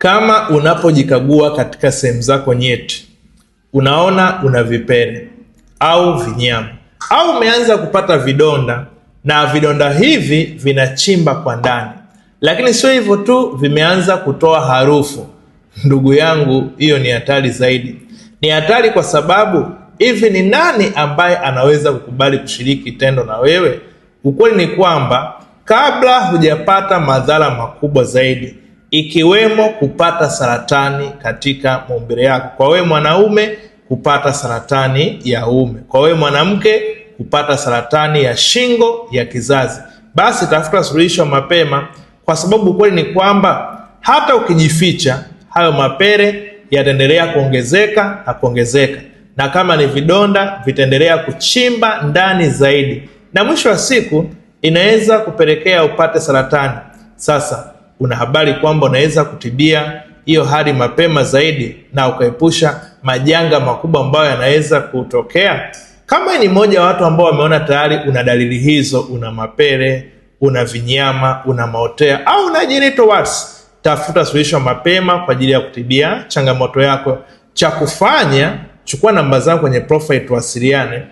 Kama unapojikagua katika sehemu zako nyeti, unaona una vipele au vinyama au umeanza kupata vidonda na vidonda hivi vinachimba kwa ndani, lakini sio hivyo tu, vimeanza kutoa harufu. Ndugu yangu, hiyo ni hatari zaidi. Ni hatari kwa sababu hivi ni nani ambaye anaweza kukubali kushiriki tendo na wewe? Ukweli ni kwamba kabla hujapata madhara makubwa zaidi, ikiwemo kupata saratani katika maumbile yako. Kwa wewe mwanaume kupata saratani ya uume, kwa wewe mwanamke kupata saratani ya shingo ya kizazi, basi tafuta suluhisho mapema, kwa sababu kweli ni kwamba hata ukijificha hayo mapere yataendelea kuongezeka na kuongezeka, na kama ni vidonda vitaendelea kuchimba ndani zaidi, na mwisho wa siku inaweza kupelekea upate saratani. Sasa una habari kwamba unaweza kutibia hiyo hali mapema zaidi na ukaepusha majanga makubwa ambayo yanaweza kutokea. Kama ni mmoja wa watu ambao wameona tayari una dalili hizo, una mapele, una vinyama, una maotea au una genital warts, tafuta suluhisho mapema kwa ajili ya kutibia changamoto yako. Cha kufanya, chukua namba zangu kwenye profile, tuwasiliane,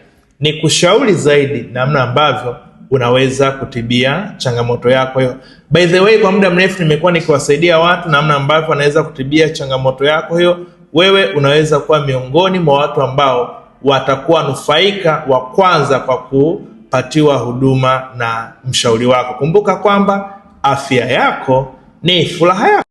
ni kushauri zaidi namna ambavyo unaweza kutibia changamoto yako hiyo. By the way, kwa muda mrefu nimekuwa nikiwasaidia watu namna ambavyo wanaweza kutibia changamoto yako hiyo. Wewe unaweza kuwa miongoni mwa watu ambao watakuwa nufaika wa kwanza kwa kupatiwa huduma na mshauri wako. Kumbuka kwamba afya yako ni furaha yako.